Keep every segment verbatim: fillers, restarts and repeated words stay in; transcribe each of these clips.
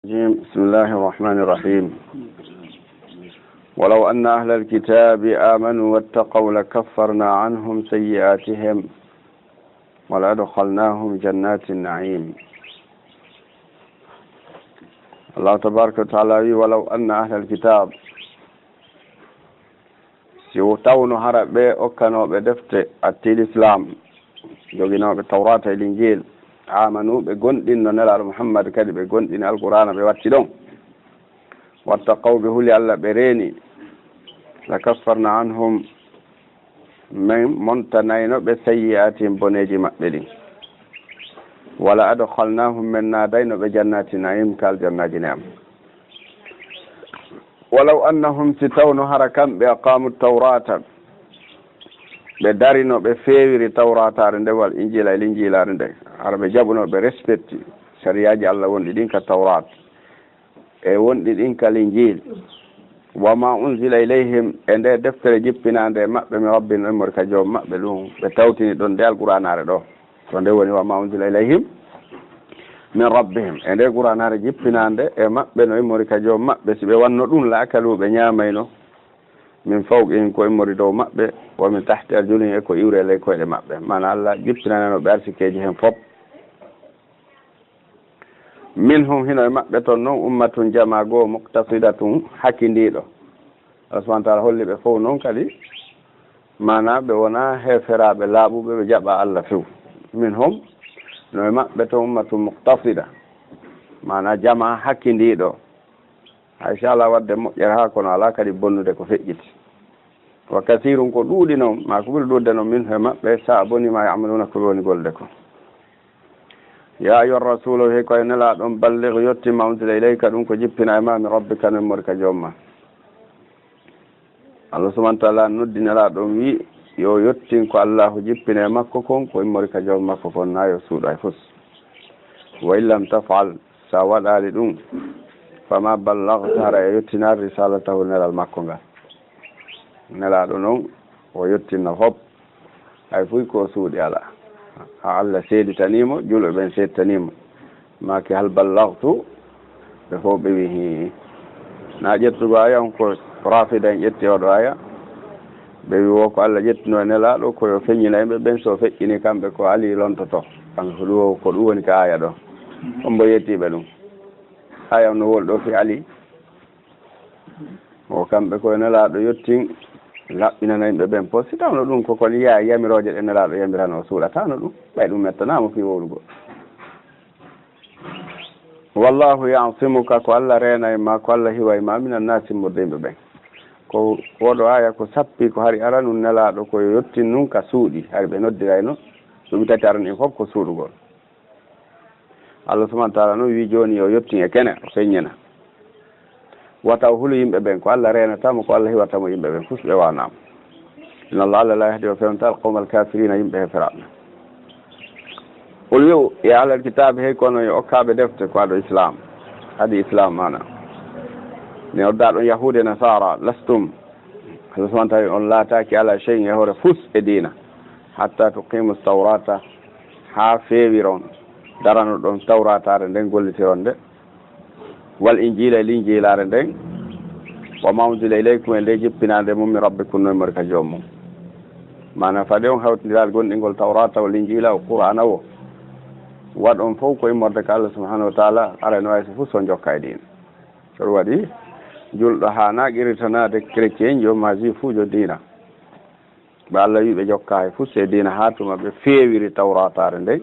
الرجيم. بسم الله الرحمن الرحيم. ولو أن أهل الكتاب آمنوا واتقوا لكفرنا عنهم سيئاتهم ولأدخلناهم جنات النعيم. الله تبارك وتعالى يقول: ولو أن أهل الكتاب Si wo tawno hara ɓe okkanooɓe defte, atti l'islam, joginooɓe Tawrata e Linjil, amanu, ɓe gomɗinno Nelaaɗo Muhammad, kadi ɓe gomɗini Alqur'aana ɓe watti ɗon. Wattaqaw, ɓe huli Allah, ɓe reeni. La kaffarna anhum, min montanayno ɓe sayyi'atihim, boneeji maɓɓe ɗin. Wala adkhalnahum, min naadayno ɓe jannati na'im, ka aljannaaji ne'am. Walaw annahum, si tawno hara kamɓe, aqamu tawrata, ɓe darino, ɓe feewiri tawrataare nde, wal injila e linjilaare nde, hara ɓe jaɓuno, ɓe respecti sariyaaji Allah wonɗi ɗin ka Tawrat e wonɗi ɗin ka Linjil, wa ma unzila ilayhim, e nde deftere jippinaande e maɓɓe, min rabbihim, immori ka joom maɓɓe, ɗum ɓe tawtini ɗon nde Alqur'aanaare ɗo. Ko nde woni, wa ma unzila ilayhim min rabbihim. E nde Qur'aanaare jippinaande e maɓɓe no immori ka joom maɓɓe, si ɓe wanno ɗum, la akalu, ɓe ñaamayno, min fawqihim, ko immori dow maɓɓe, wa min tahti arjulihim, e ko iwri e ley koyɗe maɓɓe. Maana, Allah jippinanano ɓe arsikeeji hen fop. Minhum, hino e maɓɓe ton non, ummatun, jamaa goo, muqtasidatun, hakindiiɗo. Allah subhanahu wa ta'ala holli ɓe fow non kadi, maana ɓe wona heeferaaɓe laaɓuɓe, ɓe jaɓa Allah few. Minhum, no e maɓɓe ton ummatun muqtasida, maana jamaa hakkindiiɗo. Hay si alaa waɗde moƴƴere haa kono alaa kadi bonnude ko feƴƴiti. Wa kasiirun, ko ɗuuɗi non, maa ko ɓuri ɗuuɗde non, minhum, e maɓɓe, sa'a, boni, ma ya'maluuna, ko ɓe woni gollude ko. Ya ayyuha rasulu, hey ko e Nelaaɗo on, balligh, yottin, ma unzila ilayka, ɗum ko jippina e ma, min rabbika, no immori ka joom ma. Allah subhanahu wa ta'ala noddi Nelaaɗo on, wi'i yo yottin ko Allahu jippini e makko kon, ko immori ka joom makko kon, na yo suuɗu hay fus. Wa in lam taf'al, sa waɗaali ɗum, fama ballaghta, hara a yottinaali risalatahu, nelal makko ngal. Nelaaɗo non, o yottinno fop. Hay fuy ko o suuɗi alaa. Haa Allah seeditanii mo, julɓe ɓen seeditanii mo. Maaki, hal ballaghtu? Ɓe fof ɓe wi, hii. Na ƴettugo aya on, ko Rafida en ƴetti oɗo aya. Ɓe wi, wo ko Allah ƴettuno e Nelaaɗo, ko yo feññina yimɓe ɓen, so feƴƴini kamɓe ko Ali lontoto. Kamɓe ko ɗum, ko ɗum woni ka aya ɗo. On mbo yettiiɓe ɗum. Aya on no wol ɗo fi Ali. O kamɓe ko e Nelaaɗo yottin, laɓɓinana yimɓe ɓen fof. Si tawno ɗum ko kon ya-, yamirooje ɗe Nelaaɗo yamirano, o suuɗataano ɗum. Ɓay ɗum mettanaama fii wowlugol. Wallahu ya'simuka, ko Allah reenay ma, ko Allah hiway ma, minan naasi, immorde yimɓe ɓen. Ko oɗo aya ko sappi, ko hari aranun Nelaaɗo ko yo yottin nun ka suuɗi, hari ɓe noddirayno duuɓi tati aran ɗin fof ko suuɗugol. Allah subhanahu wa ta'ala non wi jooni yo yottin e kene, o feññina. Wata o hulu yimɓe ɓen, ko Allah reenata mo, ko Allah hiwata mo yimɓe ɓen, fus ɓe waanaama. Inna Allah, Allah la yahdi, o fewnta al qawma al kafirina, yimɓe heferaaɓe. Qul, wi'u, ya ahlal kitaabi, hey kono yo okkaaɓe defte, ko ado Islam, adi Islam maana. Ne odda ɗon Yahuude Nasaara, lastum, Allah subhanahu wa ta'ala on laataaki ala shay'in e hoore fus e diina, hatta tuqimu tawrata, haa feewiron, darano ɗon Tawrataare nden, gollitiron nde, wal injiila e linjiilaare nden, wa ma unzila ilaykum e nde jippinaande mum min rabbikum no immori ka joom mum. Maana fade on hawtindiraade gomɗingol Tawrata o linjiila o Qur'aana o, waɗon fof ko immorde ka Allah subhanahu wa ta'ala, aray no wayi so fus so jokka e diina. So ɗum waɗi, julɗo haanaa qirritanaade chrétien jo ma juifuujo diina. Ɓe Allah wi ɓe jokka hay fus e diina haa tuma ɓe feewiri Tawrataare nden,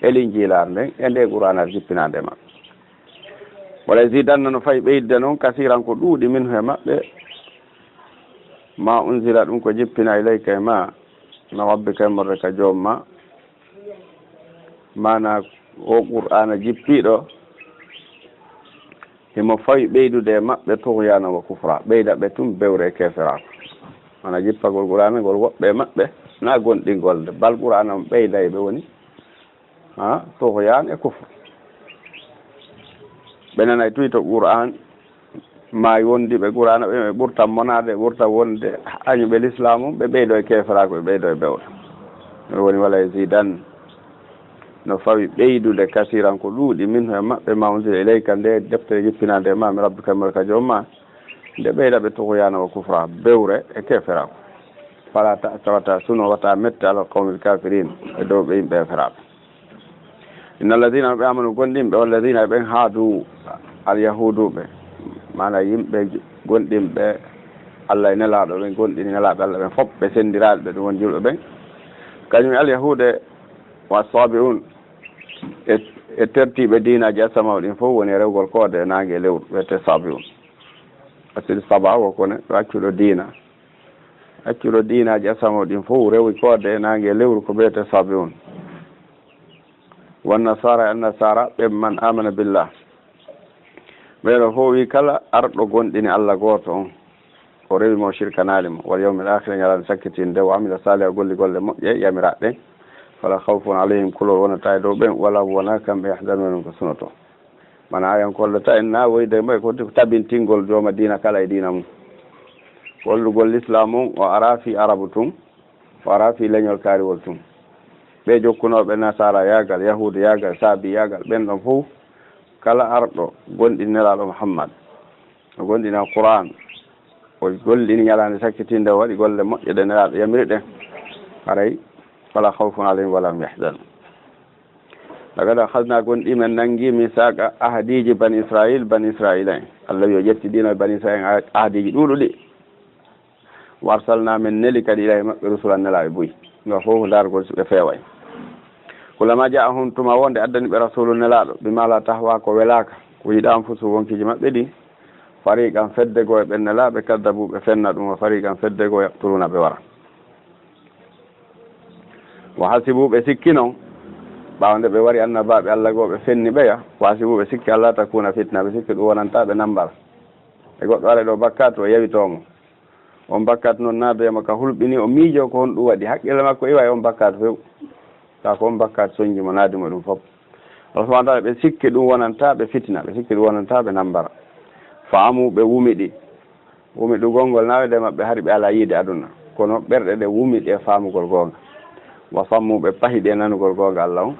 e Linjiilaare nden, e nde Qur'aanaare jippinaande maɓɓe. Wala yazidanna, no fay ɓeydude non, kasiiran ko ɗuuɗi, minhu e maɓɓe, ma unzila ɗum ko jippina ilayka e ma, min rabbika immorde ka joom ma. Maana o Qur'aana jippiiɗo, himo fawi ɓeydude e maɓɓe tughyanan wa kufra, ɓeyda ɓe tun bewre e keeferaaku. Maana jippagol Qur'aana ngol woɓɓe e maɓɓe na gomɗingol nde, bal Qur'aana on ɓeyda e ɓe woni, ha, tughyan e kufr. Ɓe nanay tuy to Qur'aan, maayi wondiiɓe Qur'aana ɓe, ɓe ɓurta monaade, ɓe ɓurta wonde añuɓe Lislaam on, ɓe ɓeydo e keeferaaku, ɓe ɓeydo e bewre. Ɗum woni wala yazidanna. no fawi ɓeydude kasiran ko ɗuuɗi, minhu e maɓɓe, ma unzila ilayka, nde deftere jippinaande e ma, min rabbika, immorde ka joom ma, nde ɓeyda ɓe tughyaana wa kufra, bewre e keferaaku. Fala ta'sa, wata suno, wata mette, alal qawmil kafirin, e dow ɓe yimɓe heferaaɓe. Inna alladhina, ɓe amanu gonɗinɓe, walladhina, ɓen haadu, alyahuduɓe, maana yimɓe gonɗinɓe Allah e Nelaaɗo, ɓen gonɗini Nelaaɓe Allah ɓen fop, ɓe sendiraaɓe ɓe, ɗum woni julɓe ɓen. Kañum e alyahude wa sabi'un, e, e tertiiɓe diinaaji asamaw ɗin fof, woni e rewgol koode e naange e lewru, wiyetee sabi'un. Asili saba wo ko neɗɗo accuɗo diina. Accuɗo diinaaji asamaw ɗin fof, rewi koode e naange e lewru, ko wiyetee sabi'un. Wan nasara e annasara, ɓe man amana billah. Ɓeeɗo fof wi kala arɗo gonɗini Allah gooto on, o rewi mo, o shirkanaali mo, wal yawmil akhir, ñalaande sakkitinde, wa amila saliha, golli golle moƴƴe, yamiraaɗe ɗen, fala khawfun alayhim, kulol wonata e dow ɓen, wala hum, wona kamɓe, yahzanun, ko sunoto. Mana ayan ko hollata en na woyde mo e ko tabintingol jooma diina kala e diina mum. Ko hollugol Lislaam on, o ara fii Arabu tun, o ara fii leñol kaariwol tun. Ɓe jokkunooɓe Nasaara yaagal, Yahuudu yaagal, Saabi yaagal, ɓen ɗon fof, kala arɗo gonɗini Nelaaɗo Muhammad, o gonɗini Alquraan, o gollini ñalaande sakkitinde, o waɗi golle moƴƴe ɗe Nelaaɗo yamiri ɗen, haray fala khawfun alayhim wala hum yahzanun. Laqad akhadna, gonɗi men nangi, mithaqa, ahadiiji Bani Israil, Bani Israila en. Allah wi o ƴetti ɗino e Bani Israila en, ahadiiji ɗuuɗuɗi. Wa arsalna, men neli kadi, ilayhim, maɓɓe, rusulan, nelaaɓe buy. Nga fof ko ndaargol si ɓe feeway. Kullama ja'ahum, tuma wonde addani ɓe rasulun, nelaaɗo, bima la tahwa, ko welaaka, ko yiɗa, anfusuhum, wonkiiji maɓɓe ɗi, fariqan, fedde goo e ɓen nelaaɓe, kaddabu, ɓe fenna ɗum, wa fariqan, fedde goo, yaqtuluna, ɓe wara. Wa hasibu, ɓe sikki non, ɓaawo nde ɓe wari annabaaɓe Allah goo, ɓe fenni ɓeya, wa hasibu, ɓe sikki, alla takuna fitna, ɓe sikki ɗum wonanta ɓe nambara. E goɗɗo ara ɗo bakkaatu, o yawitoo mo. On bakkaatu non, naadee mo ka hulɓini, o miijoo ko honɗum waɗi. Hakkille makko iwa e on bakkaatu few. Kaa ko on bakkaatu sonji mo, naadi mo ɗum fof. Allah subhanahu wa taala, ɓe sikki ɗum wonanta ɓe fitina, ɓe sikki ɗum wonanta ɓe nambara. Faamu, ɓe wumiɗi. Wumiɗugol ngol na wede maɓɓe, hari ɓe alaa yiide aduna. Kono ɓerɗe ɗe wumiɗi e faamugol goonga. Wa sammu, ɓe pahiɗi e nanugol goonga Allah on.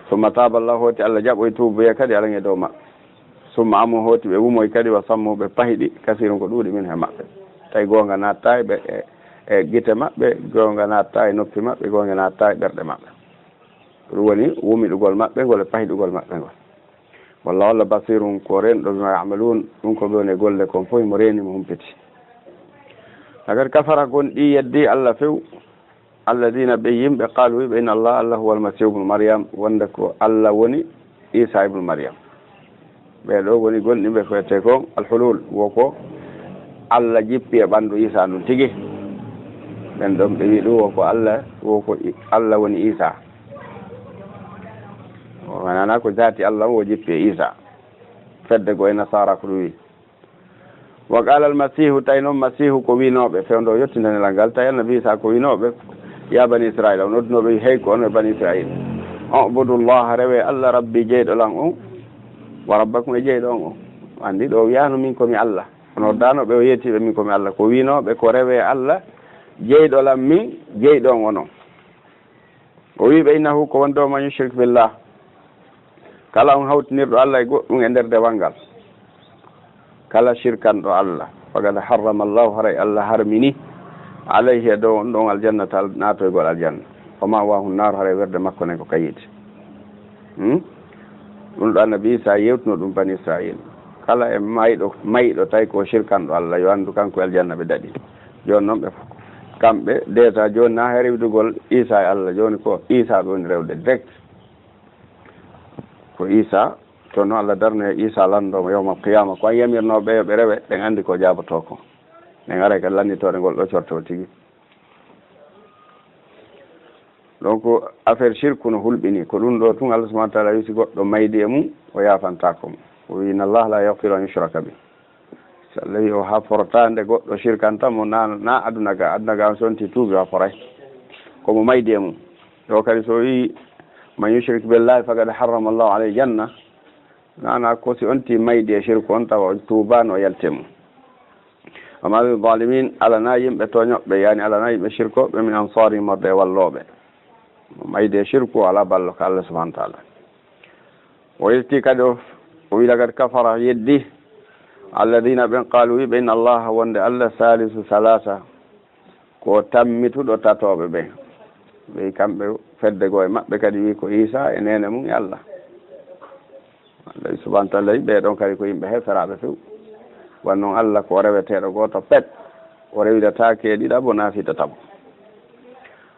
Summa taaba Allah, hooti Allah jaɓoyi tuubuye kadi alan e dow maɓɓe. Summa amu, hooti ɓe wumoy kadi, wa sammu, ɓe pahiɗi, kasiirun, ko ɗuuɗi, min he maɓɓe. Tawi goonga naatta e ɓe, e, e gite maɓɓe, goonga naatta e noppi maɓɓe, goonga naatta e ɓerɗe maɓɓe. Ko ɗum woni wumiɗugol maɓɓe ngol e pahiɗugol maɓɓe ngol. Wallahu, Allah, basirun, ko renɗo, bima ya'malun, ɗum ko ɓe woni e golle kon fof, mo reeni, mo humpiti. Laqad kafara, gonɗi yeddi Allah few. Alladina, ɓe yimɓe, qaalu, wiɓe, inna Allah, Allah huwa almasihu ibnu Maryam, wonde ko Allah woni Isa ibnu Maryam. Ɓee ɗo woni gonɗinɓe ko wiyetee kon alhulul, wo ko Allah jippi e ɓanndu Isa ndun tigi. Ɓen ɗon ɓe wi ɗum wo ko Allah, wo ko I-, Allah woni Isa. Wonana ko zaati Allah on wo jippi e Isa. Fedde goo e Nasaara ko ɗum wi. Wa qala almasihu, tawi noon Masihu ko wiinooɓe, fewndo o yottinta nelal ngal, tawi Annabi Isa ko wiinooɓe, ya bani Israila, o noddunooɓe, wi, hey ko onon e bani Israila, ubudu Allaha, rewe Allah, rabbi, jeyɗo lan on, wa rabbakum, e jeyɗo on on. Anndi ɗo wiyaano min ko mi Allah. O noddaano ɓe, o yeetiiɓe min ko mi Allah. Ko wiinooɓe ko rewe Allah, jeyɗo lan min, jeyɗo on onon. O wi'i ɓe, innahu, ko wonde, man yushrik billah, kala on hawtinirɗo Allah e goɗɗum e nder dewal ngal, kala shirkanɗo Allah, faqad harrama Allahu, haray Allah harmini, alayhi, e dow on ɗon, aljannata, al-, naatoygol aljanna, wa ma'wahu nnar, haray werde makko nden ko ka yiite. Hmm? Ɗum ɗo Annabi Isa yewtuno ɗum bani Israil. Kala e mayɗo, mayɗo tawi ko shirkanɗo Allah, yo anndu kanko e aljanna ɓe daɗi. Jooni noon ɓe fof, kamɓe deeta jooni na he rewdugol Isa e Allah, jooni ko Isa ɓe woni rewde direct. Ko Isa, to no Allah darno e Isa lanndo mo yawmal qiyama, ko an yamirno ɓe yo ɓe rewe, ɓen anndi ko jaabotoo ko. Ɓen aray kadi lannditoore ngol ɗo corto tigi. Donc, affaire shirku no hulɓini. Ko ɗum ɗo tun Allah subhanahu wa taala wi si goɗɗo maydi e mum, o yaafantaako mo. O wi, inna Allah la yaghfiru an yushraka bih. Si Allah wi o haforotaa nde goɗɗo shirkanta mo, na, na aduna ga, aduna ga on si on ti tuubi o haforay. Ko mo maydi e mum. Ɗo kadi so wi, man yushrik billahi faqad harrama Allahu alayhi janna. Na, na ko si on ti maydi e shirku on tawa on tuubaano o yalti e mum. Wa ma lil zalimin, alana yimɓe tooñoɓe, yani alana yimɓe shirkoɓe, min ansari, morde e wallooɓe. Mo mayde shirku, o alaa ballo ka Allah subhanahu wa ta'ala. O yettii kadi o, o wi'i, "Laqad kafara," yeddi, "alladina," ɓen, "qalu," wi'ɓe, "inna Allaha," wonde Allah, "salisu salasa," ko tammituɗo tatooɓe ɓen. Ɓe kamɓe fedde goo e maɓɓe kadi wi'i ko Isa e neene mum e Allah. Allah subhanahu wa ta'ala, ɓee ɗon kadi ko yimɓe heferaaɓe few. Wan non Allah ko reweteeɗo gooto pet. O rewidataake e ɗiɗaɓo naa si tataɓo.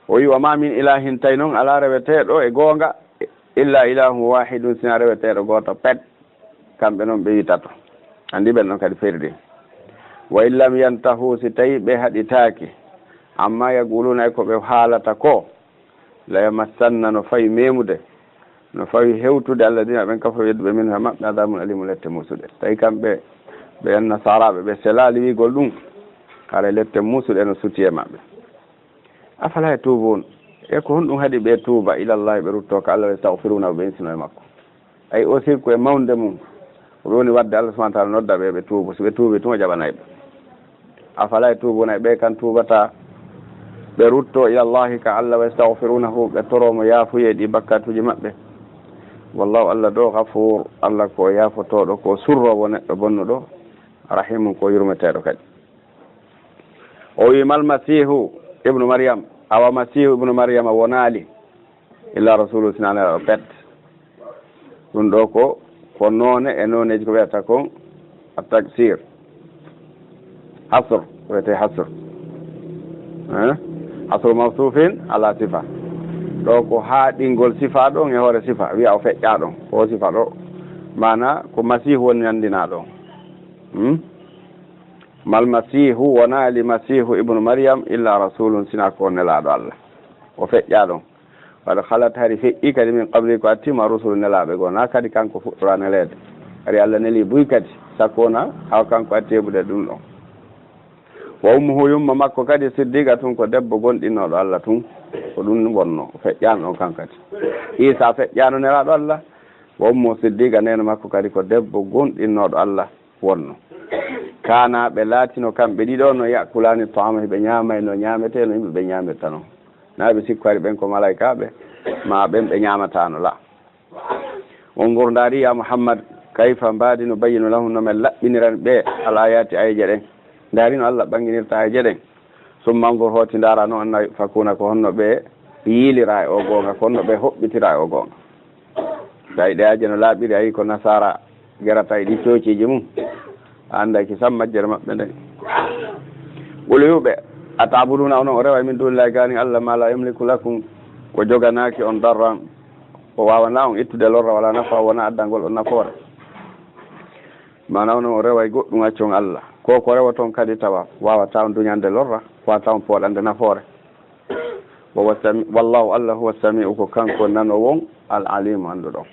O wi'i, "Wa ma min ilahin," tawi non alaa reweteeɗo e goonga, "illa ilahun wahidun," sina reweteeɗo gooto pet. Kamɓe non ɓe wi'i tato. Anndi ɓen non kadi ferdi. "Wa in lam yantahu," si tawi ɓe haɗitaaki, "amma yaquluna," e ko ɓe haalata ko, "la yamassanna," no fawi memude, no fawi hewtude, "alladina," ɓen, "kafaru," yedduɓe, "minhum," e maɓɓe, "adabun alimun," lette musuɗe. Tawi kamɓe ɓe yan nasaraaɓe, ɓe selaali wi'gol ɗum, haray lette musuɗe no suti e maɓɓe. "Afala yatuubun," e ko honɗum haɗi ɓe tuuba, "ilallahi," ɓe rutto ka Allah, "wa yastagfirunahu," ɓe insino e makko. Ay, o sirku e mawnde mum, ko ɓe woni waɗde, Allah subhanahu wa ta'ala nodda ɓe, ɓe tuubu. Si ɓe tuubi tun, o jaɓanay ɓe. "Afala yatuubuna," ɓe kan tuubataa, ɓe rutto, "ilallahi," ka Allah, "wa yastagfirunahu," ɓe toro mo yaafuye ɗi bakkatuuji maɓɓe. "Wallahu," Allah ɗo, "ghafur," Allah ko yaafotooɗo, ko surroowo neɗɗo bonnuɗo, rahimun, ko yurmeteeɗo kadi. O wi, "Mal Masiihu ibnu Maryam," awa Masiihu ibnu Maryama wonaali, "illa rasulun," sinaa nelaaɗo pet. Ɗum ɗo ko, ko noone e nooneeji ko wiyata kon at-taksir. Hasr, wiyete hasr. Eh? Hasru mawsufin ala sifa. Ɗo ko haaɗingol sifa ɗon e hoore sifa. Wi'a o feƴƴaa ɗon. Ko sifa ɗo. Maana ko Masiihu woni nanndinaa ɗon. Hmm? "Mal Masiihu," wonaali Masiihu ibnu Maryam, "illa rasulun," sinaa ko nelaaɗo Allah. O feƴƴaa ɗon. "Qad khalat," hari feƴƴi kadi, "min qabli," ko atti mo, "ar-rusulu," nelaaɓe goo. Na kadi kanko fuɗɗora neleede. Hari Allah neli buy kadi, sakko wona haw kanko atti heɓude ɗum ɗon. "Wa ummuhu," yumma makko kadi, "siddiqa," tun ko debbo gomɗinnooɗo Allah tun. Ko ɗum wonno, o feƴƴaano ɗon kan kadi. Isa feƴƴaano nelaaɗo Allah. "Wa ummuhu siddiqa," neene makko kadi ko debbo gomɗinnooɗo Allah wonno. "Kana," ɓe laatino kamɓe ɗiɗo, "no ya'kulani ta'ama," hiɓe ñaamayno ñaametee no yimɓe ɓe ñaamirta non. Na ɓe sikko hari ɓen ko malaykaaɓe, ma ɓen ɓe ñaamataano la. "Unzur," ndaari ya Muhammad, "kayfa," mbaadi, "nubayyinu lahum," no men laɓɓinirani ɓe, "al-ayati," ayeeje ɗen. Ndaari no Allah ɓanginirta ayeeje ɗen. "Summa unzur," hooti ndaara no, "anna yufakuna," ko honno ɓe yiilira e o goonga, ko honno ɓe hoɓɓitira e o goonga. Tawi ɗe ayeeje no laaɓiri, ayi ko nasaara gerata e ɗi coociiji mum. A annday ki sam majjere maɓɓe nden. "Qul," wi'u ɓe, "atabuduna," onon o rewa, "min dunillahi," gaanin Allah, "ma la yamliku lakum," ko joganaaki on, "darran," o waawanaa on ittude lorra, "wala naf'an," wonaa addangol on nafoore. Maana onon o rewa e goɗɗum accon Allah. Ko ko rewoton kadi tawa waawataa on duñande lorra, waawataa on pooɗande nafoore. Wa huwa sami-, wallahu, Allah, huwa sami'u, ko kanko nanoowo on, al alimu, annduɗo on.